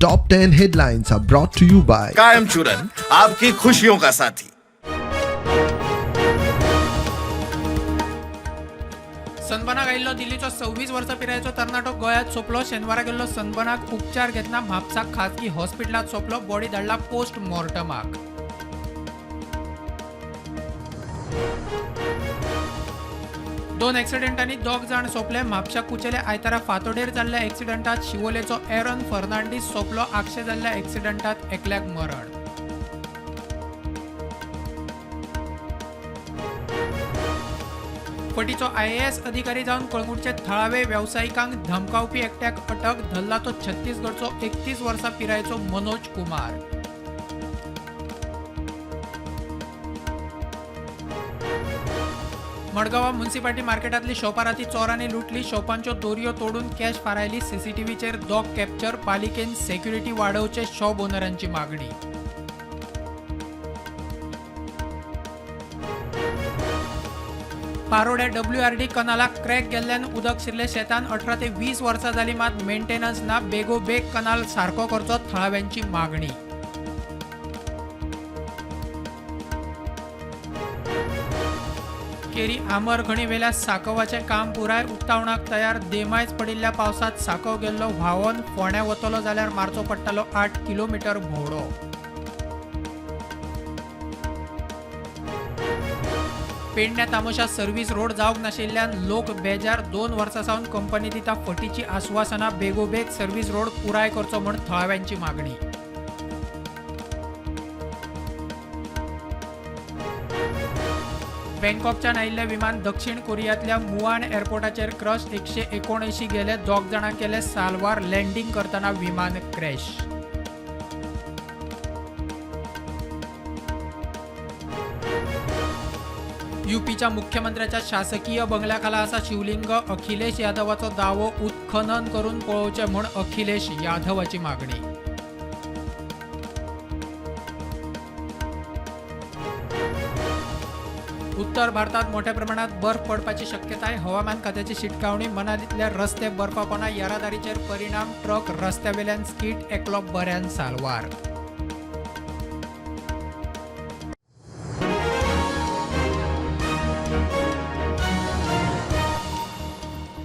Top 10 headlines are brought to you by कायम चूरन आपकी खुशियों का साथी। सनबनाक आयिल्लो दिल्लीचो 26 वर्सां पिरायेचो तरणाटो गोंयांत सोंपलो. शेनवारा गेल्लो सनबनाक उपचार घेतना म्हापसा खाजगी हॉस्पिटलांत सोंपलो. बॉडी धाडला पोस्ट मॉर्टमाक. दोन एक्सिडेंटांनी 2 जाण सोंपले. म्हापशा कुचेले आयतारा फातोडेर जाल्ल्या एक्सिडेंटात शिवोलेचो एरन फर्नांडीस सोंपलो. आगशे जाल्ल्या एक्सिडेंटात एकल्याक मरण. फटीचो IAS अधिकारी जावन कळंगूटचे थळावे वेवसायिकांक धमकावपी एकट्याक अटक. धरला तो छत्तीसगडचो 31 वर्सां पिरायेचो मनोज कुमार. मडगांवां म्युनिसिपालिटी मार्केटांतली शॉपां राती चोरांनी लुटली. शॉपांच्यो दोरयो तोडून कॅश फारायली. सीसीटीव्हीचेर दोग कॅप्चर. पालिकेन सेक्युरिटी वाडोवचे शॉप ओनरांची मागणी. पारोड्या WRD कनालाक क्रॅक गेल्ल्यान उदक शिरले शेतान. 18 ते 20 वर्सां जाली मात मेंटेनन्स ना. बेगोबेग कनाल सारको करचो थळाव्यांची मागणी. केरी आमरखणी वेल्या साकवाचें काम पुराय उक्तावणाक तयार. देमायज पडिल्ल्या पावसांत साकव गेल्लो व्हांवन फोंड्या वतलो जाल्यार मारचो पडटालो 8 किलोमिटर भोंवडो. पेडण्या तामोशा सर्व्हिस रोड जावंक नाशिल्ल्यान लोक बेजार. 2 वर्सां सावन कंपनी दिता फटीची आस्वासनां. बेगोबेग सर्व्हिस रोड पुराय करचो म्हूण थळाव्यांची मागणी. बँकॉकच्यान आयिल्लें विमान दक्षिण कोरियांतल्या मुआन एअरपोर्टाचेर क्रश. 179 गेले. 2 जाणांक केले साल्वार. लँडींग करतना विमान क्रॅश. युपीच्या मुख्यमंत्र्याच्या शासकीय बंगल्याखाला आसा शिवलिंग. अखिलेश यादवाचो दावो उत्खनन करून पळोवचें म्हूण अखिलेश यादवाची मागणी. उत्तर भारतात मोठ्या प्रमाणात बर्फ पडपाची शक्यताय. हवामान खात्याची शिटकावणी. मनालींतल्या रस्ते बर्फापणा येरादारीचेर परिणाम. ट्रक रस्त्यावेल्यान स्कीट. एकलो बऱ्यान साल्वार.